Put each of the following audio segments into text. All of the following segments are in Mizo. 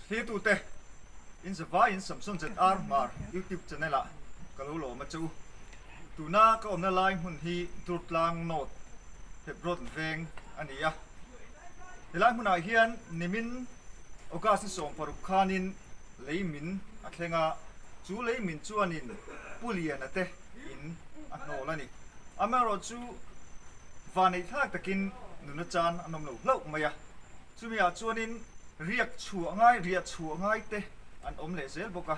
Thlirtute, in zavaiin Samson ZR Hmar YouTube channel ah ka lo lawm a che u. Tuna ka awmna lai hmun hi Durtlang North, Hebron veng a ni a. Helai hmunah hian nimin August ni 16 khanin lei min a thleng a, chu lei min chuanin Pu Liana te in a hnawl a ni. Amaherawhchu vaneihthlak takin nuna chan an awm lo hlauh mai a. Chumiah chuanin riak chhuah ngai, riah chhuah ngai te an awm leh zel bawk a,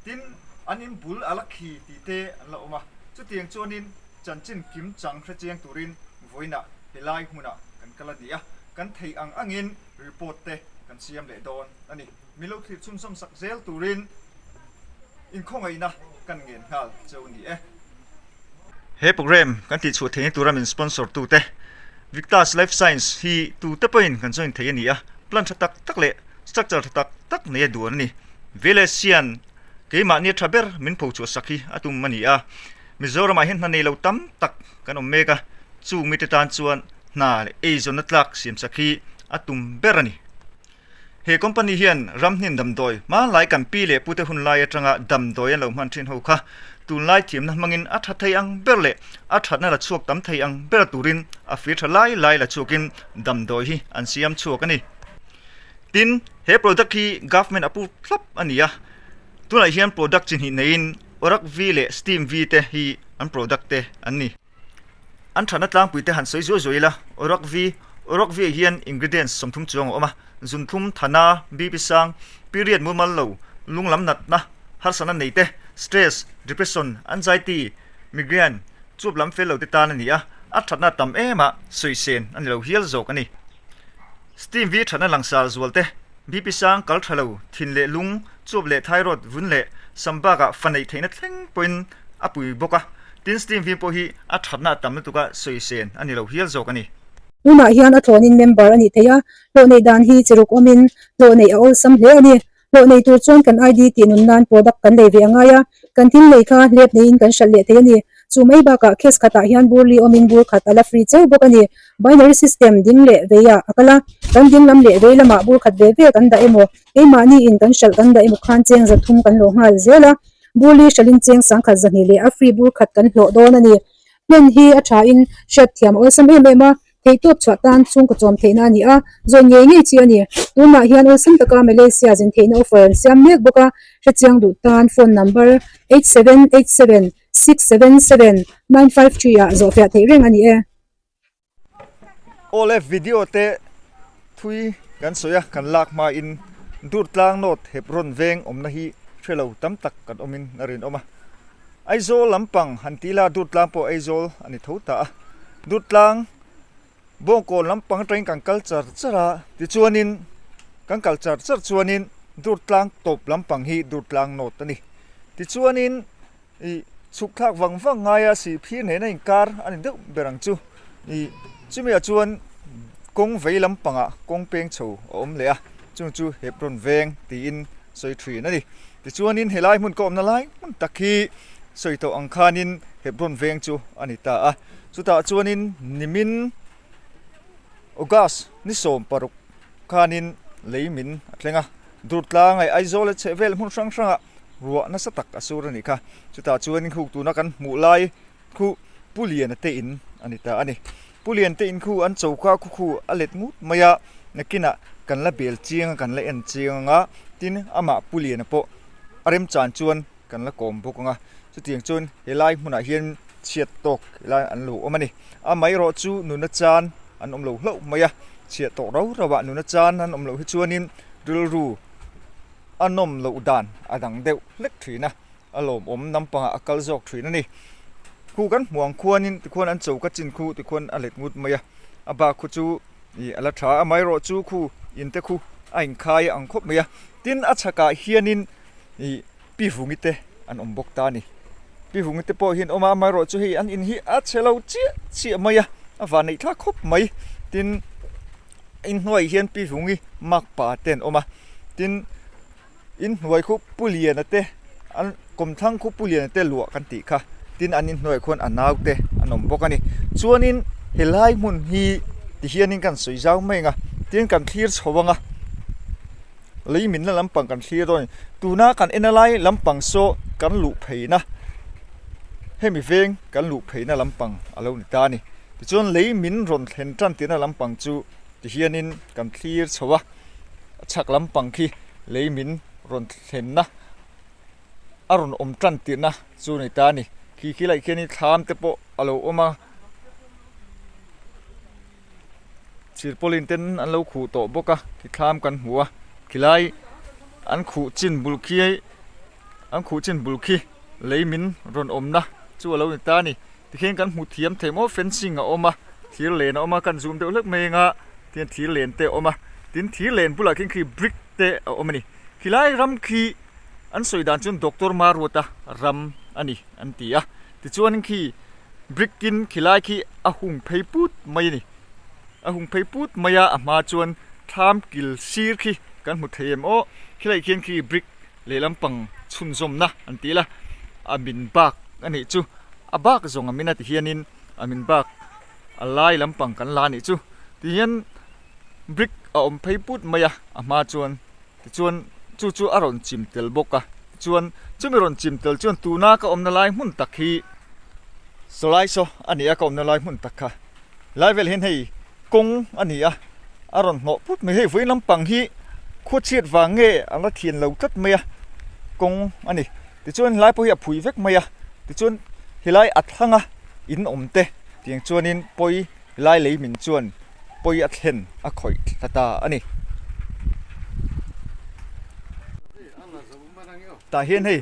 tin an in bul a la khi tih te an la awm a. Chutiang chuanin chanchin kim chang hre chiang turin vawiinah helai hmunah kan kal a ni a, kan theih ang angin report te kan siam leh dawn a ni. Min lo thlir chhunzawm sak zel turin inkhawngaihna kan ngen nghal cheu ni e. He program kan tih chhuah theihna tura min sponsor tute Victas Life Science hi tute pawhin kan join thei a ni a, plan tha tak tak leh structure tha tak tak nei a duan a ni. VLS hian keimahni tha ber min pho chhuah sak hi a tum a ni a, Mizoramah hian hna nei lo tam tak kan awm mek a, chung mite tan chuan hna leh eizawnna tlak siam sak hi a tum ber a ni. He company hian ramhnin damdawi hmanlai kan pi leh pute hun lai atanga damdawi an lo hman thin ho kha tunlai thiamna hmangin a tha thei ang ber leh a thatna la chhuak tam thei ang ber turin a fir tha lai lai la chhuakin damdawi hi an siam chhuak a ni. Tin, he product hi government a pu thlap a ni a, tunah hian product chi hnih neiin Orak V leh Steam V te hi an product te an ni. An thatna tlangpui te han sawi zuai zuai ila, Orak V, Orak V ah hian ingredients 30 chuang a awm a, zunthum, thana, BP sang, period mumal lo, lung lam natna, harsatna nei te, stress, depression, anxiety, migraine, chuap lam fel lo te tan a ni a, a thatna tam em a, sawi sen a ni lo hial zawk a ni. Steam V thatna langsar zual te, BP sang, kal tha lo, thin leh lung, chuap leh thyroid, vun leh sam bakah fa neih theihna thleng pawhin a pui bawk a. Tin, Steam vim pawh hi a thatna a tam lutuk a, sawi sen a ni lo hial zawk a ni. Tunah hian a thlawnin member a nih theih a, hlawh neih dan hi chi ruk awmin hlawh neih a awlsam hle a ni. Hlawh nei tur chuan kan ID tih nun nan product kan lei ve a ngai a, kan thil lei kha hlep neiin kan hralh leh thei a ni. Chu mai bakah case khatah hian bur li awmin bur khat a la free cheu bawk a ni. Binary system ding leh veiah a kal a, kan ding lam leh vei lamah bur khat ve ve kan dah emaw, keimahni in kan hralh kan dah emaw khan cheng 300 kan hlawh nghal zel a. Bur li hralhin cheng 10,200 leh a free bur khat kan hlawh dawn a ni. Plan hi a thain hriatthiam a awlsam em em a, theihtawp chhuah tan chhungkaw chawm theihna a ni a, zawn ngei ngei chi a ni. Tunah hian awlsam taka Malaysia zin theihna offer an siam mek bawk a, hrechiang duh tan phone number 8787 677 953 ah zawhfiah theih reng a ni e. Awle video te thui kan sawi a kan lak hma in Durtlang North Hebron veng awmna hi hre lo tam tak kan awm in a rinawm a. Aizawl lampang han tih ila Durtlang pawh Aizawl a ni tho ta a. Durtlang Bawngkawn lampang atangin kan kal char char a tichuanin kan kal char char chuanin Durtlang tawp lampang hi Durtlang North a ni. Tichuanin Ih chhuk thlak vang vang ngai a sih phir nena inkar a ni deuh ber ang chu. Ih chumi ah chuan kawng vei lampangah kawng peng chho a awm leh a, chung chu Hebron veng tiin sawi thin a ni. Tichuanin helai hmun ka awmna lai hmun tak hi sawi tawh ang khanin Hebron veng chu a ni ta a. Chutah chuanin nimin August ni 16 khanin lei min a thleng a, Durtlang leh Aizawl a chheh vel hmun hrang hrangah ruah nasa tak a sur a nih kha. Chutah chuan khuk tuna kan hmuh lai khu Pu Liana te in a ni ta a ni. Pu Lian te in khu an choka khu khu a let ngut mai a, nakinah kan la bel chiang a, kan la en chiang ang a, tin amah Pu Liana pawh a remchan chuan kan la kawm bawk ang a. Chutiang chuan helai hmunah hian chhiat tawk helai an lo awm a ni. Amaherawh chu nuna chan an awm lo hlauh mai a, chhiat tawk rau rauh ah nuna chan an awm loh hi chuanin rilru a nawm loh dan a dang deuh hlek thin a, a lawmawm nampangah a kal zawk thin a ni. Khu kan hmuh ang khuanin tikhuan an choka chin khu tikhuan a let ngut mai a, a bak khu chu ih a la tha a, amaherawh chu khu in te khu a inkhai ang khawp mai a, tin a chhakah hianin ih Pi Vungi te an awm bawk ta a ni. Pi Vungi te pawh hi an awm a, amaherawh chu hei an in hi a chhe lo chiah chiah mai a, a van neih thlak khawp mai. Tin, inhnuaiah hian Pi Vungi makpa te an awm a, tin inhnuai khu Pu Liana te an kawmthlang khu Pu Liana te luah kan tih kha, tin an inhnuaiah khuan a nau te an awm bawk a ni. Chuanin helai hmun hi tihianin kan sawi zau mai ang a, tin kan thlir chho ang a. Lei minna lampang kan thlir dawn a ni. Tuna kan en a lai lampang saw kan luh pheina hemi veng kan luh pheina lampang a lo ni ta a ni. Tichuan lei min rawn thlen tan tirna lampang chu tihianin kan thlir chho a, a chhak lampang khi lei min rawn thlenna a rawn awm tan tirna chu a ni ta a ni. Khi khi laih khianin thlam te pawh a lo awm a. Chirpawlin ten an lo khuh tawh bawk a ti thlam kan hmu a khilai an khuh chin bul khi an khuh chin bul khi lei min rawn awmna chu a lo ni ta a ni tikhian kan hmu thiam thei maw fencing a awm a thir len a awm a kan zoom deuh hlek mai anga tihian thir len te a awm a tin thir len bulah khian khi brick te a awm a ni khilai ram khi an sawi dan chuan doctor Maruata ram a ni an ti a tichuanin khi Brick in khilai khi a hung phei put mai a ni. A hung phei put mai a, a hma chuan thlam kil sir khi kan hmu thei em aw. Khilai khian khi brick lehlam pang chhunzawmna an tih la, a min bak a nih chu. A bak zawng a min a ti hianin a min bak a lai lampang kan la a nih chu. Tihian brick a awm phei put mai a, a hma chuan Tichuan, chu chu a rawn chim tel bawk a. Tichuan, chumi rawn chim tel chuan tuna ka awmna lai hmun tak hi sawlai saw a ni a, ka awmna lai hmun tak kha. Lai vel hian hei kawng a ni a, a rawn hnawh put mai. Hei vawiin lampang hi khuachhiat vang nge an la thian lo tlat mai a, kawng a ni. Tichuan, helai pawh hi a phui vek mai a. Tichuan, helai a thlang a in awm te tiang chuanin pawi Lai lei min chuan pawi a thlen a khawih thla ta a ni. Tah hian hei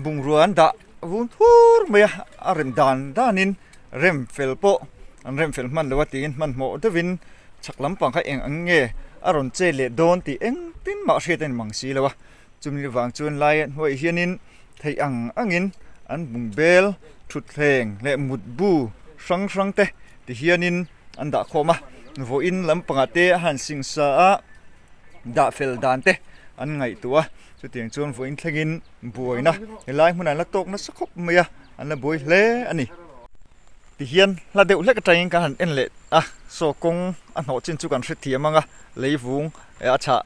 bungrua an dah vun thur mai a, a rem dan danin rem fel pawh an rem fel hman lo a tiin hmanhmawh deuhin chhak lampang kha eng ang nge a rawn che leh dawn tih engtin mah hriat a ni mang si lo a. Chumi vang chuan lai hnuaiah hianin theih ang angin an bungbel thutthleng leh mutbu hrang hrang te ti hianin an dah khawm a, vawiin lampangah te a han singsa a, dah fel dan te an ngaihtuah a, chutiang chuan vawiin thlengin buaina helai hmunah an la tawk nasa khawp mai a, an la buai hle a ni. Tihian hla deuh hlek atangin kan han en leh a, saw kawng a hnawh chin chu kan hrethiam ang a, leivung a chhah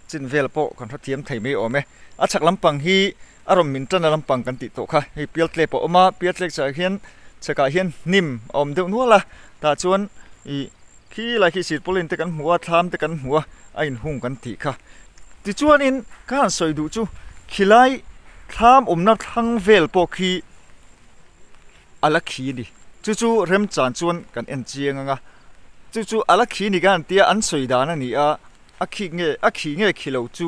chin vel pawh kan hrethiam thei mai awm e. A chhak lampang hi a rawn min tan a lampang kan tih tawh kha, hei pialtlep a awm a, pialtlek chhakah hian chhakah hian hnim a awm deuh nual a, tah chuan ih khi lai khi sirpawlin te kan hmu a, thlam te kan hmu a, a inhung kan tih kha. Tichuanin ka han sawi duh chu khilai thlam awmna thlang vel pawh khi a la khi a ni. Chu chu remchan chuan kan en chiang ang a, chu chu a la khi ni kan han tia an sawi dan a ni a, a khik nge a khi nge khi lo chu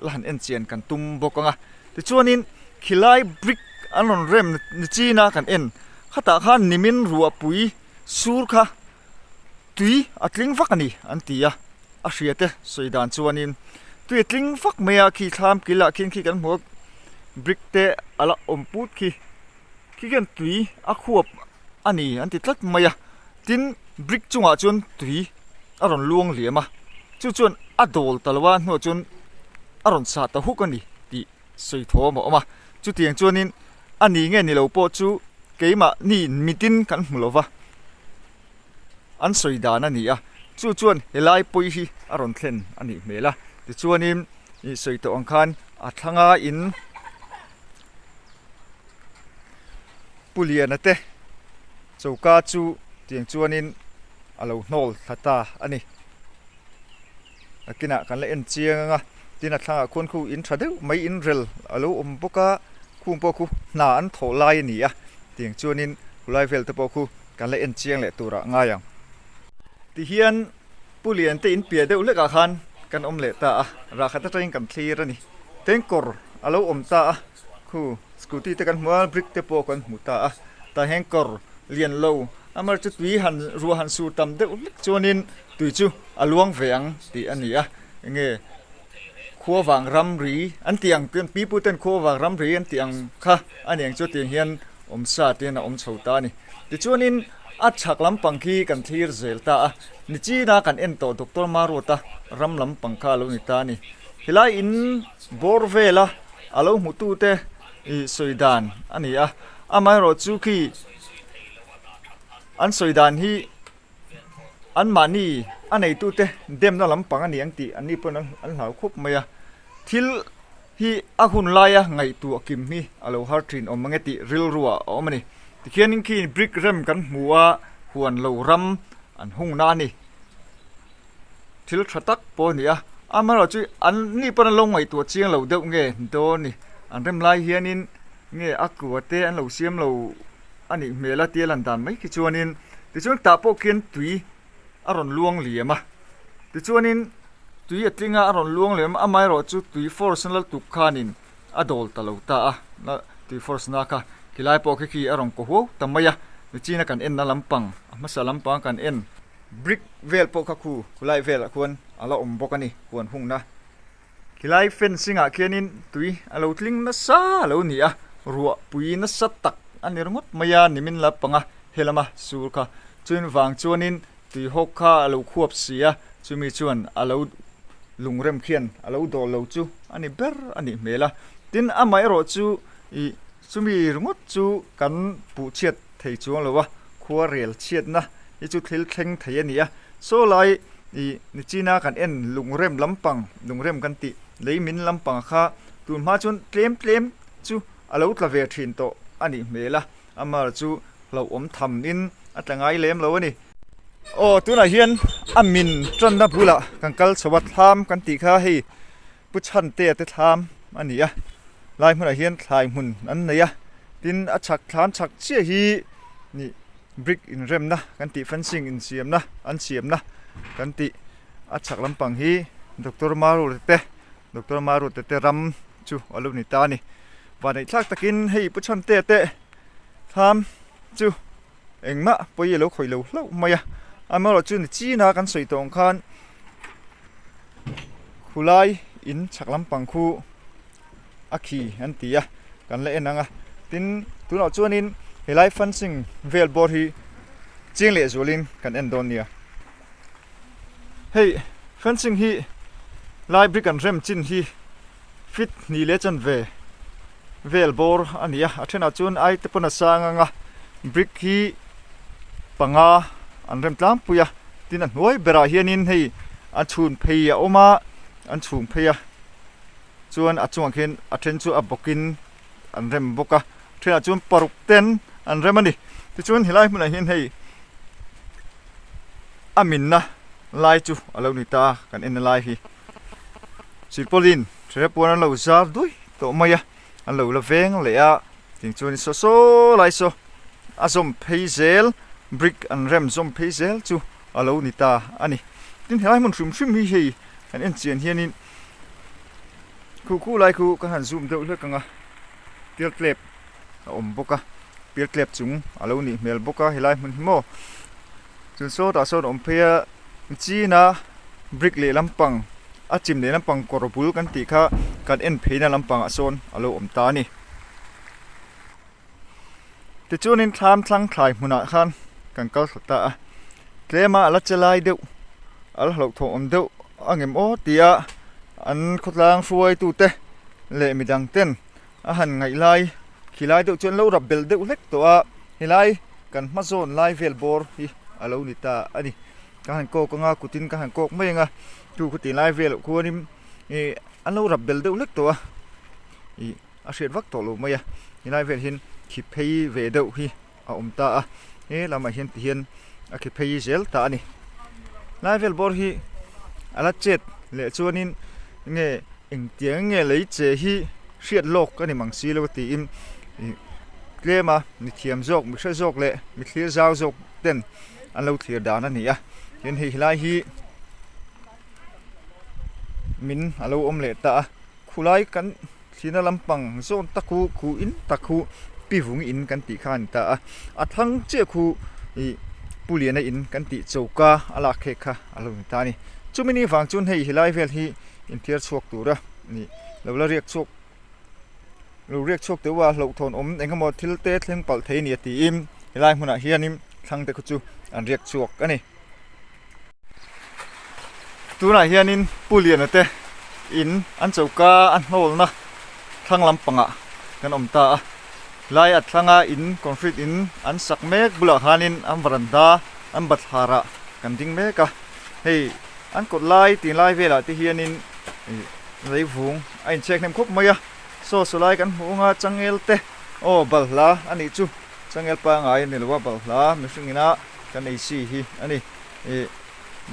la han en chian kan tum bawk ang a. Tichuanin khilai brick an rawn rem ni chin a kan en khatah khan nimin ruahpui sur kha tui a tling vak a ni an ti a, a hria te sawi dan chuanin tui a tling vak mai a khi thlam kil ah khian khi kan hmu a brick te a la awm put khi. Khi khian tui a khuap a ni an ti tlat mai a, tin brick chungah chuan tui a rawn luang liam a, chu chuan a dawl ta lo a hnuah chuan a rawn sah ta huk a ni tih sawi thawm a awm a, chutiang chuanin a ni nge ni lo pawh chu keimahni mitin kan hmu lo va, an sawi dan a ni a, chu chuan helai pawi hi a rawn thlen a nih hmel a, tichuanin ih sawi tawh ang khan a thlanga in. Pu Liana te choka chu tiang chuanin a lo hnawl thla ta a ni. Nakinah kan la en chiang ang a, tin a thlangah khuan khu in tha deuh mai in rel a lo awm bawk a, khung pawh khu hna an thawh lai a ni a, tiang chuanin khulai vel te pawh khu kan la en chiang leh turah ngai ang. Tihian Pu Lian te in piah deuh hlekah khan kan awm leh ta a, rah khat atangin kan thlir a ni. Tengkawr a lo awm ta a, khu scooty te kan hmu a, brick te pawh kan hmu ta a, tah hian kawr lian lo amar chu tui han ruah han sur tam deuh hlek chuanin tui chu a luang ve ang tih a ni a, enge khua vang ramri an tih ang pipu ten khua vang ramri an tih ang kha a ni ang chu tiang hian awm sa te hian a awm chho ta a ni. Tichuanin a chhak lampang khi kan thlir zel ta a, nichina kan en tawh Doctor Maruata ram lampang kha a lo ni ta a ni. Helai in bawr vela a lo hmutute ih sawi dan a ni a, amaherawhchu khi an sawi dan hi anmahni a neitute demna lampang a ni ang tih anni pawhin an hlau khawp mai a. Thil hi a hun laia ngaihtuah kim hi a lo har thin awm ang e tih rilruah a awm a ni. Tikhianin khi brick rem kan hmu a, huan lo ram an hungna a ni. Thil tha tak pawh a ni a, amaherawh chu an ni pawn an lo ngaihtuah chiang lo deuh nge dawn ni. An rem lai hianin nge a kua te an lo siam lo a nih hmel a tia lan dan mai khi chuanin tichuan tah pawh khian tui a rawn luang liam a, tichuanin tui a tling a a rawn luang liam a, amaherawh chu tui force na tuk khanin a dawl ta lo ta a, tui force na kha khilai pawh khi khi a rawn kaw huau ta mai a, nichina kan enna lampang a hmasa lampang kan en brick vel pawh kha khu khulai velah khuan a la awm bawk a ni huan hungna. Khilai fencing ah khianin tui a lo tling nasa a lo ni a, ruah pui nasa tak a ni ringawt mai a, nimin la panga helama sur kha chuin vang chuanin tui hawk kha a lo khuap si a, chumi chuan a lo lungrem khian a lo dawl lo chu a ni ber a nih hmel a, tin amaherawh chu ih chumi ringawt chu kan puh chhiat thei chuang lo a, khua rel chhiatna hi chu thil thleng thei a ni a, saw lai ih nichina kan en lungrem lampang lungrem kan tih lei min lampang kha tun hma chuan tlem tlem chu a lo tla ve thin tawh a nih hmel a, amar chu hlauhawm tham in a tla ngai lem lo a ni. Aw tunah hian a min tanna bulah kan kal chho a thlam kan tih kha hei Pu Chhantea te thlam a ni a, lai hmunah hian thlai hmun an nei a, tin a chhak thlam chhak chiah hi nih brick inremna kan tih fencing insiamna an siamna kan tih a chhak lampang hi Doctor Marute te Doctor Marute te ram chu a lo ni ta a ni. Vanneih thlak takin hei Pu Chhantea te thlam chu engmah pawi a lo khawih lo hlauh mai a, amaherawhchu ni china kan sawi tawh ang khan khulai in chhak lampang khu a khi an ti a kan la en ang a tin tunah chuanin helai fencing vel bawr hi ching leh zualin kan en dawn nia hei fencing hi lai brick an rem chin hi feet hnih leh chanve vel bawr a ni a a thenah chuan ai te pawn a sang ang a brick hi panga an rem tlangpui a tin a hnuai berah hianin hei a chhun phei a awm a an chhung phei a chuan a chungah khian a then chu a bawkin an rem bawk a thenah chuan paruk ten an rem a ni tichuan helai hmunah hian hei a minna lai chu a lo ni ta kan en na lai hi. Silpawlin hreh puan an lo zar duai tawh mai a, an lo la veng leh a, ting chuan saw saw lai saw a zawm phei zel brick an rem zawm phei zel chu a lo ni ta a ni. Tin helai hmun hrim hrim hi hei kan en chian hianin khu khu lai khu kan han zoom deuh hlek ang a, pialtlep a awm bawk a, pialtlep chung a lo nih hmel bawk a helai hmun hi maw chuan sawtah sawn a awm phei a. China brick leh lampang a chim leh lampang kawr bul kan tih kha kan en pheina lampangah sawn a lo awm ta a ni. Tichuanin thlam thlang thlai hmunah khan kan kal thla ta a, tlema a la che lai deuh a la hlauhthawng awm deuh a ngem aw tia an khawtlang hruaitute leh midang ten a han ngaih lai khi lai deuh chu an lo rap bel deuh hlek tawh a helai kan hma zawn lai vel bawr hi a lo ni ta a ni ka han kawk anga kutin ka han kawk mai anga chu khawti lai velah khuanin ih an lo rap bel deuh hlek tawh a ih a hriat vak tawh lo mai a helai vel hian khi phei ve deuh hi a awm ta a he lamah hian ti hian a khi phei zel ta a ni lai vel bawr hi a la chet leh chuanin nge engtiang nge lei che hi hriat lawk a ni mang si lo tiin ih tlem a mi thiam zawk mi hre zawk leh mi thlir zau zawk ten an lo thlir dan a ni a tin hei helai hi min a lo awm leh ta a khulai kan. Thlina lampang zawn tak khu khu in tak khu pi vung in kan tih kha a ni ta a, a thlang chiah khu ih Pu Liana in kan tih choka a lak khek kha a lo ni ta a ni. Chumi ni vang chuan hei helai vel hi inthiar chhuak tura nih lo la riak chhuak lo riak chhuak teuh a hlauhthawn awm eng emaw thil te thleng palh thei a ni a tiin helai hmunah hianin thlang te khu chu an riak chhuak a ni. Tunah hianin Pu Liana te in an choka a hnawlna thlang lampangah kan awm ta a, lai a thlanga in concrete in an sak mek bulah khanin an varanda an bathlarah kan ding mek a, hei an kawt lai tih lai velah te hianin ih. Leivung a inchhek hnem khawp mai a, saw sawlai kan hmuh anga changel te aw balhla a nih chu changel pangai a ni lo a balhla mihring ina kan ei chi hi a ni ih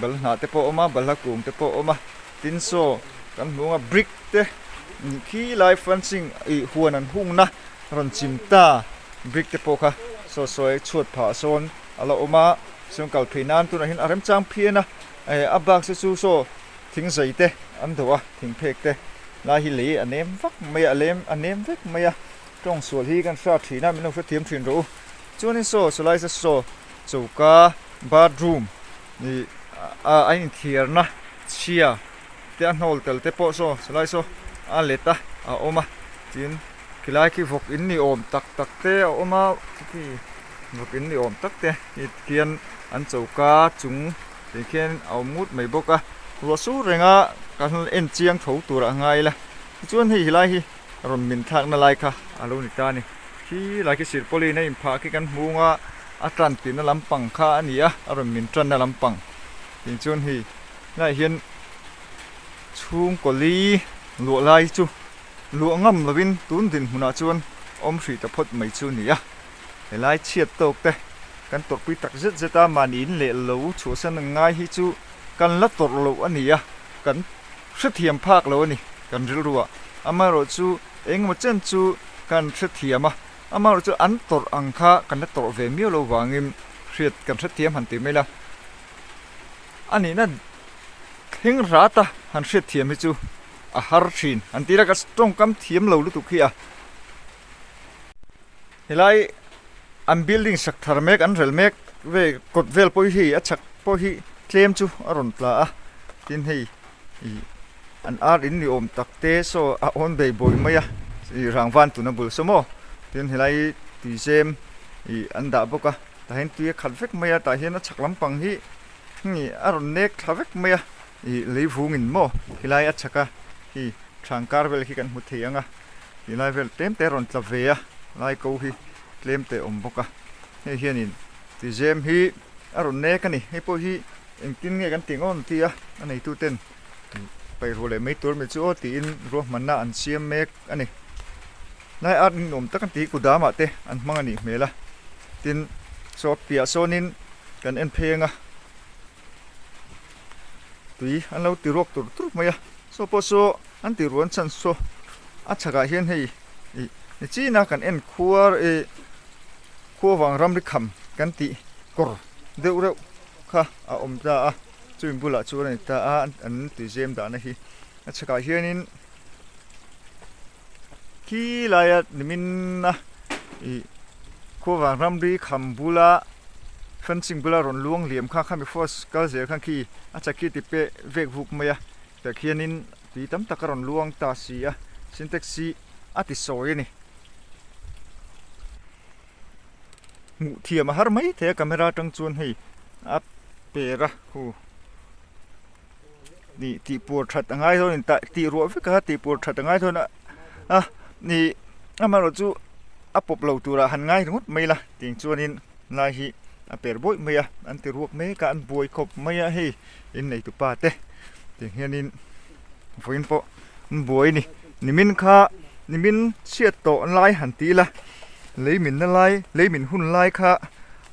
balhla te pawh a awm a balhla kung te pawh a awm a tin saw kan hmuh anga brick te khi lai fencing ih huan an hungna rawn chim ta brick te pawh kha saw sawi chhuat phah sawn a la awm a chuan kal phei nan tunah hian a remchang phian a eh a bak se chu saw. Thing zai te an do a, thing phek te lai hi lei a nem vak mai a, a lem a nem vek mai a, tawng sual hi kan hria thin a, min lo hrethiam thin rawh u. Chuanin saw chulai chu saw choka bathroom ih a a inthiarna chhia te a hnawl tel te pawh saw chulai saw a let a a awm a, tin khilai khi vawk in ni awm tak tak te a awm a, chuti vawk in ni awm tak te khian an choka chung. Tih khian a awm ngut mai bawk a, ruah sur renga kan en chiang tho tur a ngai la, tichuan hei helai hi rawn min thlakna lai kha a lo ni ta a ni. Khi lai khi sirpawlin a inphah khi kan hmung a, a tan tihna lampang kha a ni a, a rawn min tanna lampang tih chuan hei helaiah hian chhungkaw li luah lai chu luah ngam lovin tun dinhmunah chuan awm hrih ta phawt mai chu a ni a. Helai chhiat tawk te kan tawrhpui tak zet zet a, mahni in leh lo chhuahsan ang ngai hi chu kan la tawrh loh a ni a, kan hrethiam phak lo a ni kan rilru ah. Amaherawh chu engemaw chen chu kan hrethiam a, amaherawh chu an tawrh ang kha kan la tawrh ve miau lo vangin hriat kan hrethiam han ti mai la. A nihna thleng rat a han hriatthiam hi chu a har thin han ti la, ka tawngkam thiam lo lutuk hi a. Helai an building sak thar mek an rel mek ve kawt vel pawh hi a chhak pawh hi tlem chu a rawn tla a tin hei ih an ar in ni awm tak te saw a awn bei bawi mai a ih rangvan tuna bul saw maw tin helai tuizem ih an dah bawk a tah hian tui a khat vek mai a tah hian a chhak lampang hi ih a rawn nek thla vek mai a ih leivungin maw helai a chhak a hei thangkar vel khi kan hmu thei ang a. Ti lai vel tlem te a rawn tla ve a, lai ko hi tlem te a awm bawk a, hei hianin tizem hi a rawn nek a ni, hei pawh hi engtin nge kan tih ngawt ti a, a neitu ten paih ruah leh mai tur mi chu aw tiin ruahmanna an siam mek a ni. Lai art ni awm tak an ti hi kudam ah te an hmang a nih hmel a, tin saw piah sawnin kan en phei ang a, tui an lo ti ruak tur tur mai a, saw pawh saw An tih ruan chhan saw a chhakah hian hei ih ni china kan en khuar ih khua vang ramri kham kan tih kawr deuh reuh kha a awm ta a chumi bulah chuan a ni ta a an tuizem dahna hi a chhakah hianin khi laia nimin a ih khua vang ramri kham bula fencing bula rawn luang liam kha khami force kal zel khan khi a chhak khi ti peh vek vuk mai a. Tah khianin tui tam tak a rawn luang ta si a, sintex hi a ti sawi a ni. Hmuh thiam a har mai thei a camera atang chuan hei a per a hu nih tih puar that a ngai dawn a ni tah tih ruah vek a tih puar that a ngai dawn a a nih amaherawh chu a pawp lo turah han ngai ringawt mai la tiang chuanin lai hi a per bawih mai a an ti ruak mek a an buai khawp mai a hei. Inneitu pa te tiang hianin vawiin pawh an buai a ni nimin kha nimin chhiat tawh lai han ti ila lei minna lai lei min hun lai kha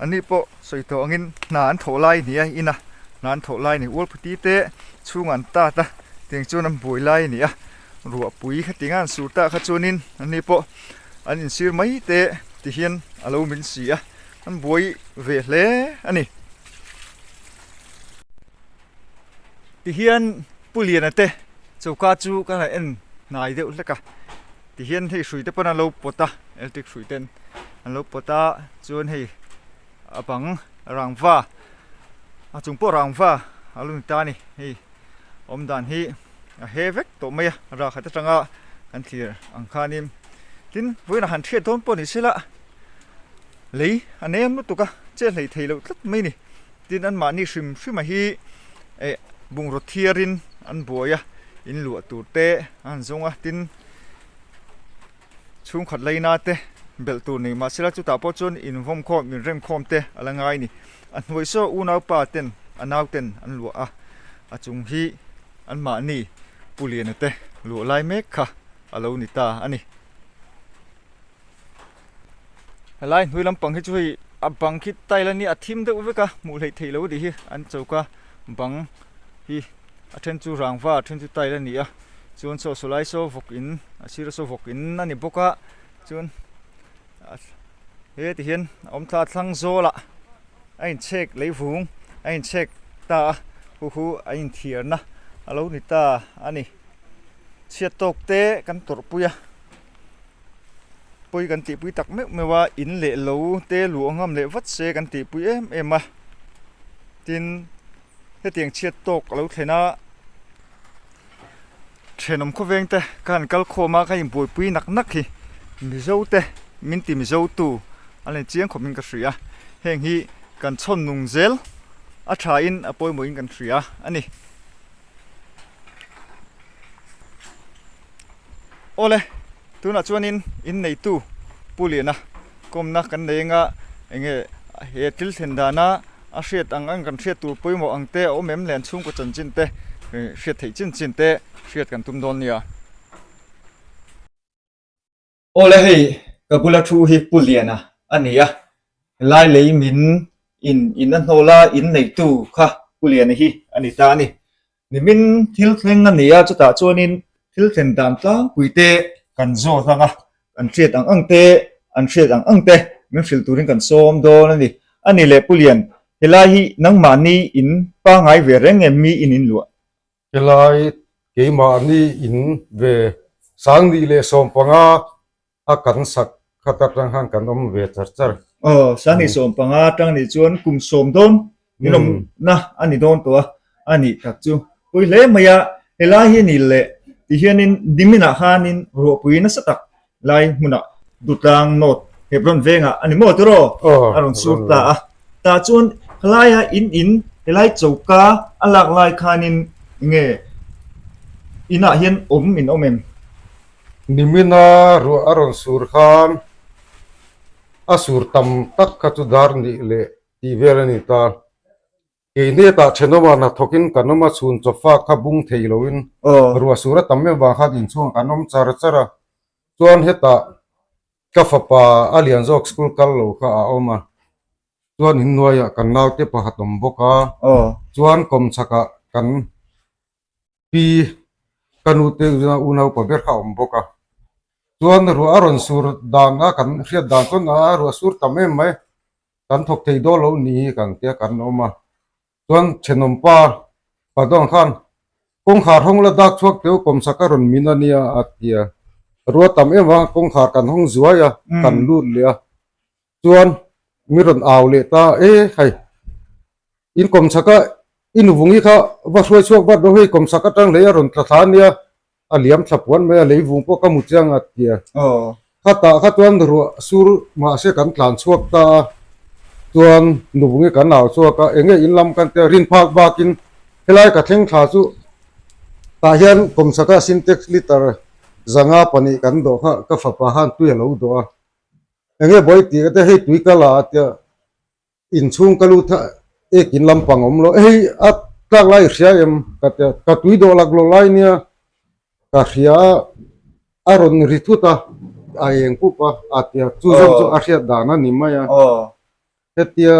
an ni pawh sawi tawh angin hna an thawh lai a ni a ina hna an thawh lai a ni ualphuti te chhungah an tat a tiang chuan an buai lai a ni a ruahpui khati nga an sur tak kha chuanin an ni pawh an insir mai te ti hian a lo min si a an buai ve hle a ni. Tihian Pu Liana te choka chu ka han en hnai deuh hlek a, tihian hei hrui te pawn an lo pawt a, electric hrui ten an lo pawt a, chuan hei a bang rangva a chung pawh rangva a lo ni ta a ni, hei awm dan hi a he vek tawh mai a, ral khat atanga kan thlir ang khanin tin vawiinah han hriat dawn pawh ni se la lei a nem lutuk a, chet hlei thei loh tlat mai a ni. Tin anmahni hrim hrima hi eh bungraw thiarin an buai a, in luah tur te a han zawng a, tin chhungkhat laina te belh tur nei mahsela chutah pawh chuan invawm khawm inrem khawm te a la ngai a ni. A hnuai saw unaupa ten a nau ten an luah a, a chung hi anmahni. Pu Liana te luah lai mek kha a lo ni ta a ni. Helai hnui lampang hi chu hei a bang khi tile a nia a thim deuh vek a hmuh hleih theih loh a nih hi an choka bang hi a then chu rangva a then chu tile a ni a chuan saw saw lai saw vawk in a sir a saw vawk in a ni bawk a chuan he ti hian a awm thla thlang zawl ah a inchhek leivung a inchhek ta a hu hu a inthiarna a lo ni ta a ni chhiat tawk te kan tawrhpui a. Pawi kan tihpui tak meuh meuh a, in leh lo te luh ngam leh vat se kan tihpui em em a. Tin, hetiang chhiat tawk a lo thlen a, thenawm khawveng te ka han kal khawm a, ka inbuaipui nak nak hi Mizo te min ti Mizo tu a la ni chiang khawpin ka hria. Heng hi kan chhawn nung zel a thain a pawimawhin kan hria a ni. Awle, tunah chuanin inneitu Pu Liana kawmna kan nei anga enge he thil thlen dana a hriat ang ang kan hriat tur pawimawh ang te a awm em leh an chhungkaw chanchin te hriat theih chin chin te hriat kan tum dawn nia. Awle hei ka bula thu hi Pu Liana a ni a, helai lei min in in a hnawl a in neitu kha Pu Liana hi a ni ta a ni. Nimin thil thleng a ni a, chutah chuanin thil thlen dan tlangpui te kan zawt ang a, kan hriat ang ang te, an hriat ang ang te min hrilh turin kan sawm dawn a ni. A ni leh Pu Lian, helai hi nangmahni in pangngai ve reng em mi in inluah? Helai keimahni in ve Sangni leh Sawmpanga a kan sak khat atang khan kan awm ve char char. Aw, Sangni Sawmpanga atang nih chuan kum sawm dawn in awmna a ni dawn tawh a, a nih tak chu. Pawi hle mai a, helai hi ni leh ti hianin Diminah khanin ruahpui nasa tak lai hmunah Dutlang North Hebron vengah a ni maw tiraw? A rawn sur ta a. Tah chuan helaia in in helai choka a lak lai khanin enge inah hian awm in awm em? Nimina ruah a rawn sur khan a sur tam tak kha chu dar nih leh tih vel a ni ta. Keini tah thenawmah hnathawkin kan awm a, chhun chawfa kha bung thei loin ruah sur a tam em vang khan inchhungah kan awm char char a. Chuan hetah ka fapa a lian zawk school kal lo kha a awm a, chuan inhnuaiah kan naute pakhat awm bawk a, chuan kawmchhakah kan Pi, ka nu te unaupa ber kha a awm bawk a, chuan ruah a rawn sur dan a kan hriat dan chuan a ruah sur tam em mai, kan thawk thei dawn lo ni kan tia kan awm a, chuan thenawm pa Padawng khan kawngkhar hawng la dak chhuak teu kawmsak a rawn min a nia a ti a, ruah tam em avanga kawngkhar kan hawng zuai a, kan lut leh a, chuan mi rawn au leh ta e hei in kawmchhak a i nuvungi kha va hruai chhuak vat rawh hei kawmchhak atang lei a rawn tla thla ania a liam thla puan mai a lei vung pawh ka mu chiang a tia khatah kha chuan ruah sur mahse kan tlan chhuak ta a chuan nuvungi kan au chhuak a enge in lam kan tia rin phak bakin helai ka thleng thla chu tah hian kawmchhak a sintex liter zanga pahnih kan dawh kha ka fapa khan tui a lo dawh a. Enge buai tih ka tia hei tui ka la a tia inchhung ka lut a ek in lampang a awm lo hei a tlak lai i hria em ka tia ka tui dawh lak lawh lai nia ka hria a a rawn ri thut a a eng pup a a tia chu zawng chu a hriat dan a ni mai a hetia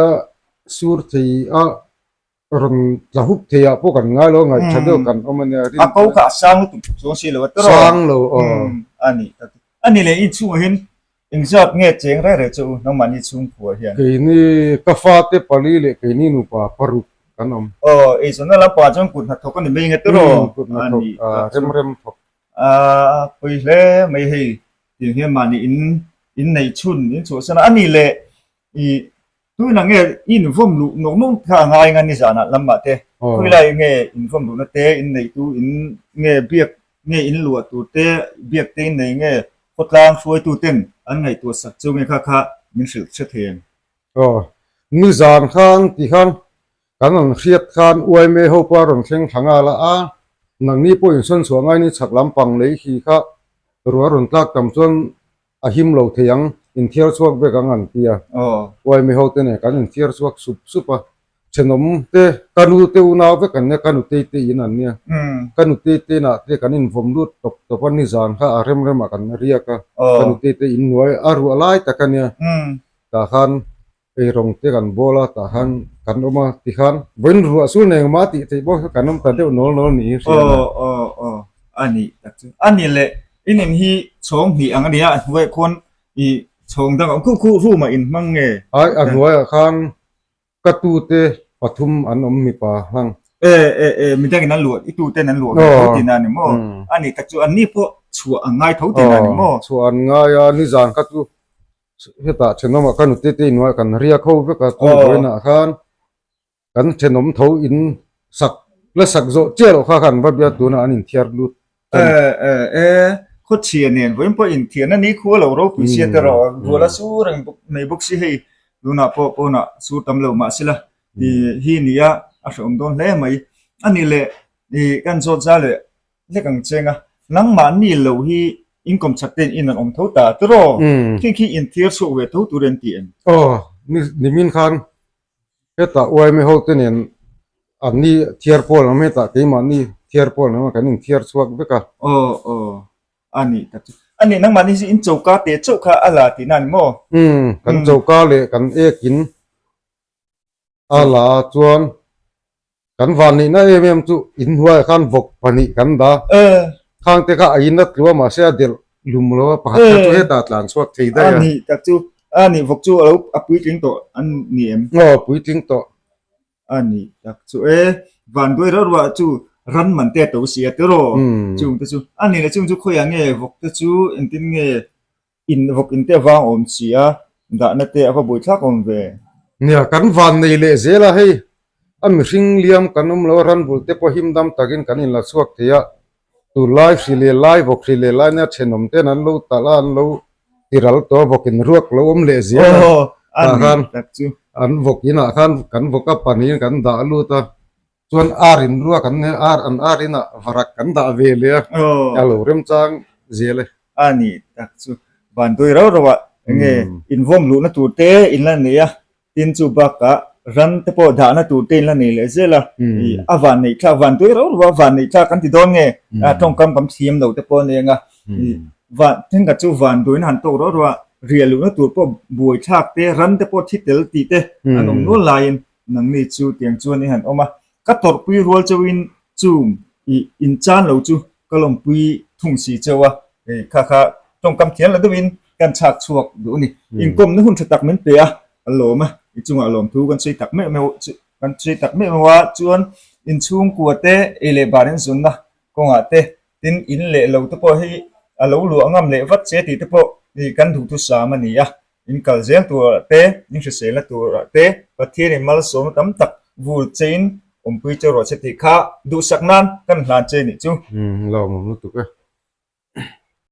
sur thei a rawn tla hup thei ah pawh kan ngai lo a ngaihtha deuh kan awm a nia rin a ko kha a sang lutuk chuang si lo a tawrh sang lo aw a ni a ni leh inchhungah hian engzat nge cheng reng reng chu nangmahni chhungkua hian keini ka fate pali leh keini nupa paruk kan awm aw eizawnna lampangah chuan kut hnathawk a ni mai nge tawrh kut hnathawk rem rem thawk a pawi hle mai hei tiang hian mahni in in neih chhun in chhuahsan a ni leh i Tunah nge i invawm luh nawk nawk kha a ngai nga nizanah lamah te khawilai nge invawm luhna te in neitu in nge biak nge in luah tur te biak te in nei nge khawtlang hruaitu ten an ngaihtuah sak chu nge kha kha min hrilh hre thei em? Aw, nizan khan ti khan kan rawn hriat khan UIMA ho pawh a rawn thleng thla nghal a, a nangni pawh insawn chhuah ngai ni chhak lampang lei khi kha ruah rawn tlak tam chuan a him lo thei ang, inthiar chhuak vek ang an ti a. Uaimi ho te nen kan inthiar chhuak sup sup a. Thenawm te ka nu te unau vek an nia, ka nutei te in an nia. Ka nutei te inah te kan invawm lut tawp tawp a, nizan kha a rem remah kan riak a, ka nutei te in hnuai a ruah lai tak a nia. Tah khan eirawng te kan bawl a, tah khan kan awm a, tikhan vawiin ruah sul nei engmah tih theih pawh kan awm ta deuh nawl nawl niin hria a. Aw aw aw a ni tak chu. A ni le, in in hi chhawng hnih ang a nia, a hnuaiah khuan i chhawng dang a awm khuh khuh room ah in hmang nge? Ai, a hnuaiah khan Ka tute pathum an awm mipa hlang. E e e midangin an luah i tuten an luah ve tho tihna a ni maw? A nih tak chu anni pawh chhuah an ngai tho tihna a ni maw? Chhuah an ngai a, nizan kha chu hetah thenawmah ka nute te innuaiah kan riak ho vek a, chu vawiinah khan kan thenawm tho in sak la sak zawh chiah loh kha khan va bia tunah an inthiar lut E e e khawchhia nen vawiin pawh inthian a ni khua lo ropui sia te rawh rual a sur reng bawk mai bawk si hei tunah pawh pawnah sur tam lo mahse la i hi nia a hrehawm dawn hle mai a nih leh i kan zawt za leh hlek ang cheng a nangmahni lo hi inkawm chak ten in an awm tho ta tiraw khi khi inthiar chhuak ve tho tur an ti em? Aw nimin khan Hetah uaimi ho te nen anni thiar pawl ang mai hetah keimahni thiar pawl ang kan inthiar chhuak vek a. Aw aw a nih tak chu. A nih nangmahni hi in choka teh chauh kha a la tihna a ni maw? Umm kan choka leh kan ek in a la chuan Kan van nihna em em chu inhnuaiah khan vawk pahnih kan dah. Khang te kha a in a tlu a mahse a delh lum lo a pakhat kha chu hetah tlan chhuak thei daih a. A nih tak chu a nih vawk chu a lo a puitling tawh a ni em? Aw puitling tawh. A nih tak chu e van duai rauh ruah chu ran man te a to si a tiraw chung te chu a nih leh chung chu khawiah nge vawk te chu engtin nge In vawk in te avang awm si a, dahna te a va buai thlak awm ve. Nia, kan van nei leh zel a, hei a mihring liam kan awm lo a, ranbul te pawh him dam takin kan inla chhuak thei a, tunlai hri leh lai, vawk hri leh lai nia thenawm ten an lo talh a, an lo tiral tawh a, vawk in ruak lo awm leh zel a, tah khan an vawk inah khan kan vawk a panin kan dah lut a. Chuan ar in rua kan nia, ar an ar inah varak kan dah ve leh a, a lo remchang zel e. A ni tak chu van dui rauh rauh ah enge invawm luhna tur te in la nei a, tin chu bakah ran te pawh dahna tur te in la nei leh zel a, ih a van neih thlak van dui rauh rauh a van neih thlak kan ti dawn nge tawngkam kan thiam lo te pawh a ni ang a, ih van thenkhat chu van duiin han tawk rauh rauh a, riah luhna tur pawh buai thlak te ran te pawh thi tel tih te an awm nual laiin Nangni chu tiang chuan i han awm a, ka tawrhpui rual chauhin chung i inchan lo chu ka lawmpui thung si cheu a, kha kha tawngkam thiam la deuhin kan chhak chhuak duh a ni. Inkawmna hun tha tak min pe a, a lawm a, i chungah lawmthu kan sawi tak meuh meuh chu kan sawi tak meuh meuh a, chuan inchhungkua te ei leh bar inzunna kawngah te tin in leh lo te pawh hi a lo luah ngam leh vat che tih te pawh kan duhthusam a ni a. In kal zel turah te, in hriselna turah te Pathianin malsawmna tam tak vur chein awmpui che rawh che tih kha duhsak nan kan hlan che nih chu. Umm lawmawm lutuk e.